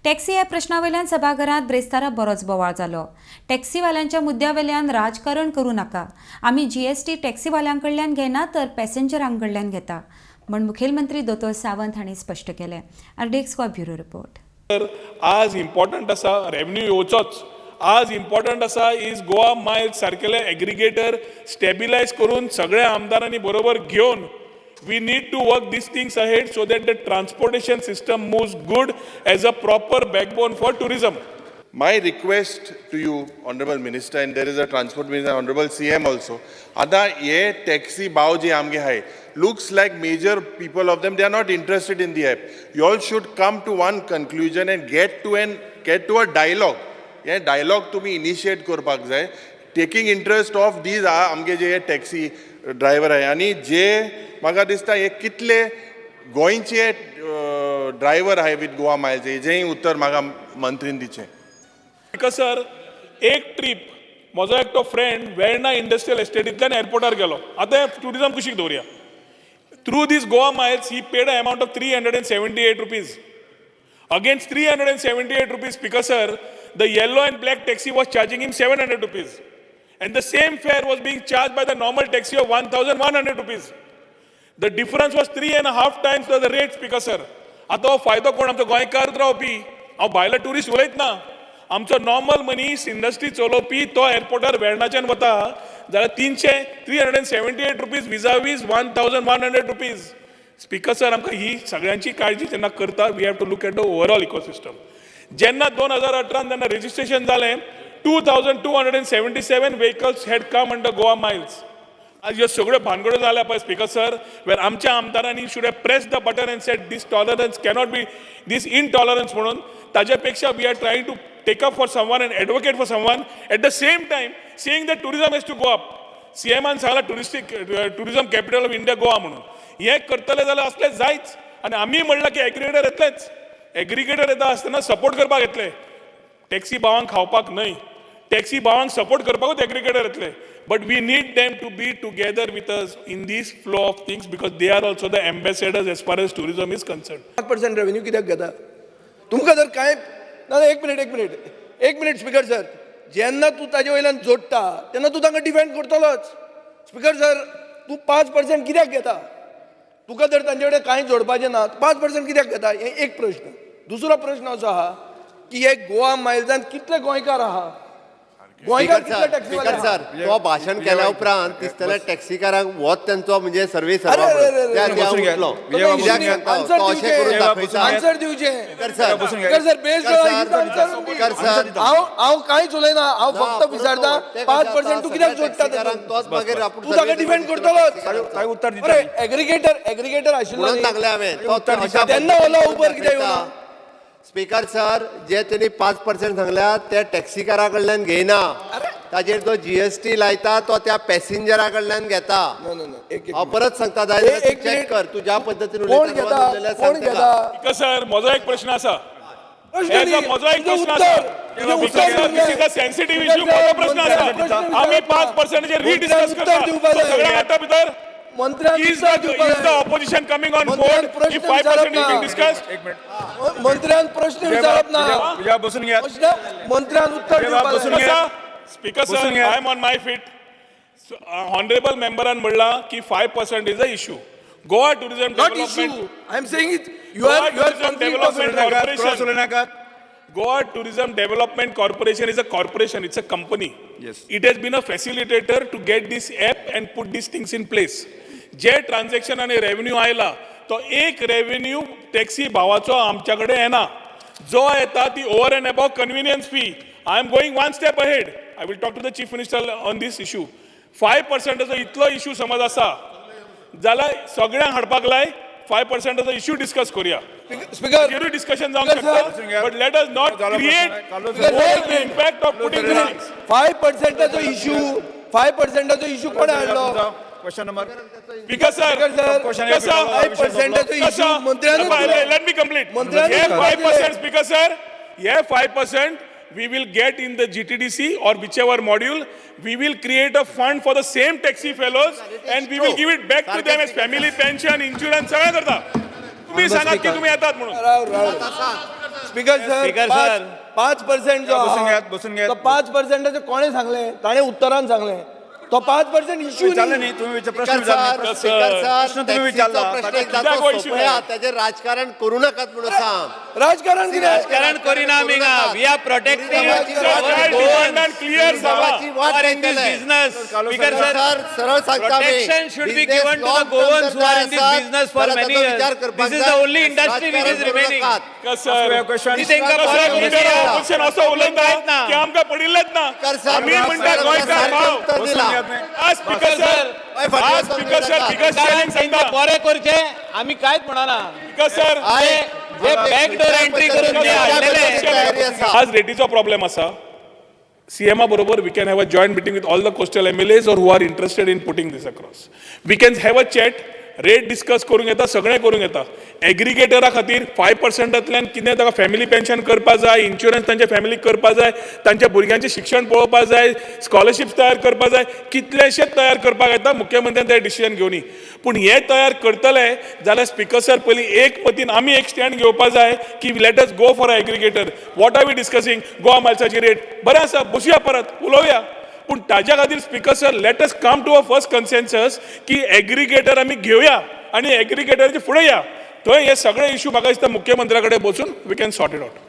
Taxi ह्या प्रश्ना वयल्यान सभाघरांत ब्रेस्तारा बरोच बोवाळ जालो. टॅक्सीवाल्यांच्या मुद्द्या वेल्यान राजकारण करूं नाका. आमी जीएसटी टॅक्सीवाल्यां कडल्यान घेना, तर पॅसेंजरां कडल्यान घेता म्हण मुखेलमंत्री दोतोर सावंत हांणी स्पश्ट केलें. RDX Goa, bureau report. तर आज इम्पॉर्टंट आसा रेवन्यू येवचोच. आज इम्पॉर्टंट आसा is Goa miles सारकेले एग्रिगेटर स्टेबिलायज करून सगळ्या आमदारांनी बरोबर घेवन we need to work these things ahead so that the transportation system moves good as a proper backbone for tourism. My request to you, Honorable Minister, and there is a Transport Minister, Honorable CM also. आता हे taxi भाव जे आमगे आहाय, looks like major people of them, they are not interested in the app. You all should come to one conclusion and get to a dialogue. हे dialogue तुमी initiate करपाक जाय, taking interest of these आमगे जे taxi driver आहाय. आनी जे म्हाका दिसता, हे कितले गोंयचे ड्रायव्हर आहाय विथ गोवा मायल्स, हेजेंय उत्तर म्हाका मंत्रीन दिचें. Because sir, एक ट्रीप म्हजो एकटो फ्रेंड वेर्णा इंडस्ट्रियल एस्टेटींतल्यान एअरपोर्टार गेलो. आतां ट्युरिजम कुशीक दवरया. Through this Goa Miles, he paid a amount of ₹378. Against ₹378, Speaker sir, the yellow and black taxi was charging him ₹700. And the same fare was being charged by the normal taxi of ₹1,100. The difference was three and a half times the rate, Speaker sir. आतां हो फायदो कोण? आमचो गोंयकार रावपी. हांव भायलो tourist उलयत ना. आमचो नॉर्मल मनीस, इंडस्ट्री चलोवपी, तो एअरपोर्टार वेर्णाच्यान वता जाल्यार 300, ₹378 vis-a-vis ₹1,100. Speaker sir, आमकां ही सगळ्यांची काळजी जेन्ना करता, we have to look at the overall ecosystem. जेन्ना 2018न जेन्ना रजिस्ट्रेशन जालें, 2,277 vehicles had come under Goa Miles. आज ह्यो सगळ्यो भानगड्यो जाल्या पळय, स्पीकर सर, वेर आमच्या आमदारांनी should have press the button and set this tolerance cannot be, this intolerance म्हणून. ताज्या पेक्षा we are trying to take up for someone and advocate for someone, at the same time saying that tourism has to go up. सीएमान सांगला, touristic tourism capital of India Goa म्हणून. हें करतले जाल्यार असले जायच. आनी आमी म्हणलां की एग्रिगेटर येतलेच. एग्रिगेटर येता आसतना सपोर्ट करपाक येतले, टॅक्सी भावांक खावपाक न्हय. टॅक्सी भावांक सपोर्ट करपाकूच एग्रिगेटर येतले, but we need them to be together with us in this flow of things because they are also the ambassadors as far as tourism is concerned. 5% revenue कित्याक घेता? तुमकां जर कांय ना, एक मिनिट, एक मिनिट, एक मिनिट, स्पीकर सर. जेन्ना तूं ताजे वयल्यान जोडटा तेन्ना तूं तांकां डिफेंड करतलोच. स्पीकर सर, तूं 5% कित्याक घेता? तुका जर तांचे कडेन कांय जोडपाचें ना, 5% कित्याक घेता? हें एक प्रश्न. दुसरो प्रश्न असो आहा की हे गोवा मायल्सान कितले गोंयकार आहा? गोंयकार स्पीकर कितले सर, टॅक्सीवाले स्पीकर आहा? सर, तो भाशण केल्या उपरांत दिसतले टॅक्सीकारांक होच तेंचो म्हणजे सर्वीस. अरे, अरे, अरे, अरे. हांव बसून घे. उठलो. विजय बाबू, कित्याक बसून घे. सांगता, आन्सर तो अशें करून दिवचें. दाखयता. आन्सर दिवचें. Speaker sir, speaker sir, based speaker sir. हांव हांव कांयच उलयना. हांव ना, फक्त परत विचारता, ते कशें 5% तूं आता कित्याक जोडटा सगळ्या तातूंत? तोच मागीर आपूण तूं ताका डिफेंड करतलोच. काय उत्तर दिता? अरे, एग्रिगेटर एग्रिगेटर आशिल्लो म्हणून न्ही. सांगलें हांवें, तो उत्तर दिता. अशा तेन्ना ओला उबर कित्याक येवना? स्पीकर सर, जे तेणी 5% सांगल्या ते टॅक्सीकारा कडल्यान घेयना. ताजेर जो जीएसटी लायता तो त्या पॅसेंजरा कडल्यान घेता. ना ना ना, एक एक हांव परत सांगता, जाय ए, जाल्यार तूं एक चॅक मिनिट. कर. तूं ज्या पद्दतीन कोण उलयता, घेता? उलयल्यार कोण सांग ताका. घेता? स्पीकर सर, म्हजो एक प्रश्न आसा. प्रश्न हेचा न्ही, म्हजो एक तुजें प्रश्न उत्तर, आसा. तुजें उत्तर दिवंक जाय. This is a sensitive issue. म्हजो प्रश्न आसा, आमी 5%चेर रिडिस्कस उत्तर करता. दिवपाक जाय. सगळ्या आता भितर मंत्र्यान is उत्तर the दिवपाक is the जाय. opposition coming on मंत्र्यान board प्रश्न if 5% is विचारप being ना. discussed? एक मिनिट. मंत्र्यान प्रश्न विचारप ना. विजय, बसून घ्या. प्रश्न मंत्र्यान उत्तर विजय बाब, दिवपाक बसून जाय. घ्या. स्पीकर बसून सर, घ्या. I am on my feet. Honourable मेंबरान म्हणलां की 5% is a issue. Goa Tourism Not issue. Development I am saying it. You Goa are you are Tourism Development cross Corporation. उलय नाकात. Goa Tourism Development Corporation is a corporation, it's a company. Yes. It has been a facilitator to get this app and put these things in place. J transaction आणि revenue आयला, तो एक revenue taxi भावाचो आमच्या कडेन येना. जो येता ती over and above convenience fee. I am going one step ahead. I will talk to the Chief Minister on this issue. 5%चो इतलो इशू समज आसा जाल्यार सगळ्यांक हाडपाक लाय, 5%चो इशू डिस्कस करूया. स्पीकर हाजेरूय डिस्कशन जावंक Speaker, sir. शकता, but let us not झालो क्रिएट प्रश्न. चालू Sir, impact of putting this. 5%चो issue, 5%चो issue कोण हाडलो? Question number. Speaker sir, speaker sir, question. 5%चो issue मंत्र्यानूच दिलो. Let me complete. मंत्र्यानूच हे दिलो. 5%, स्पीकर सर, हे 5% we will get in the GTDC or whichever module. We will create a fund for the same taxi fellows and we will give it back to them as family pension, insurance, सगळें करता. तुम्ही सांगात की तुम्ही येतात म्हणून. राव राव. Speaker sir, speaker sir. 5% जो बसून आहा, घेयात, बसून घेयात. तो 5%ाचें कोणें सांगलें? ताणें उत्तरान सांगलें, तो 5% इश्यू. विचारलें न्ही तुम्ही, प्रश्न स्पीकर विचारले. सर, स्पीकर सर, प्रश्न तुम्ही टॅक्सीचो विचारला. प्रश्न एकदा कित्याक तो हो issue सोंपया, जाय? ताजेर राजकारण करू नकात म्हणून सांग. राजकारण कितें? राजकारण करिना आमी हांगा. We are protecting काय डिमांडान क्लियर जाला. टुरिझमाची वाट are in this लायतले. Business. Speaker sir, sir, सरळ सांगता आमी. Protection should be Business given to the long term Goans who are in this जाय आसत, business for जाल्यार many ताचो years. विचार करपाक This is जाय. the only industry which is राजकारण करू remaining. नकात. Sir, question. ती तेंकां बरें करून ऑपोजिशन असो उलयता कांयच ना. की आमकां पडिल्लेच ना. स्पीकर सर, आमी म्हणटा सरळ गोंयकार सारकें भाव. उत्तर दिलां. आज स्पीकर सर, आज स्पीकर सर, बिगर शेअरिंग तेंकां सांगता. बरें करचें आमी कांयच म्हणना. Speaker sir, I- J backdoor entry करून जे हाडलेले. तयारी आसा. आज रेटीचो प्रॉब्लेम आसा. सीएमा बरोबर we can have a joint meeting with all the coastal MLAs or who are interested in putting this across. We can have a chat, rate discuss करूंक येता, सगळें करूंक येता. एग्रीगेटरा खातीर 5%तल्यान कितें ताका फॅमिली पेन्शन करपा जाय, इन्शुरन्स तांच्या फॅमिलीक करपा जाय, तांच्या भुरग्यांचें शिक्षण पळोवपा जाय, स्कॉलरशिप्स तयार करपा जाय, कितलेशेच तयार करपाक येता. मुख्यमंत्र्यान ते डिसिजन घेवनी. पूण हे तयार करतले जाल्यार स्पीकर सर, पयलीं एक मतीन आमी एक स्टँड घेवपा जाय की let us go for aggregator. What are we discussing? Goa मायल्साची rate बरें आसा, बसुया परत उलोवया. पूण ताज्या खातीर, speaker sir, let us come to a first consensus की एग्रीगेटर आमी घेवया आनी एग्रीगेटराचे फुडें या. थंय हे सगळे इशू म्हाका दिसता मुख्यमंत्र्या कडेन बसून we can sort it out.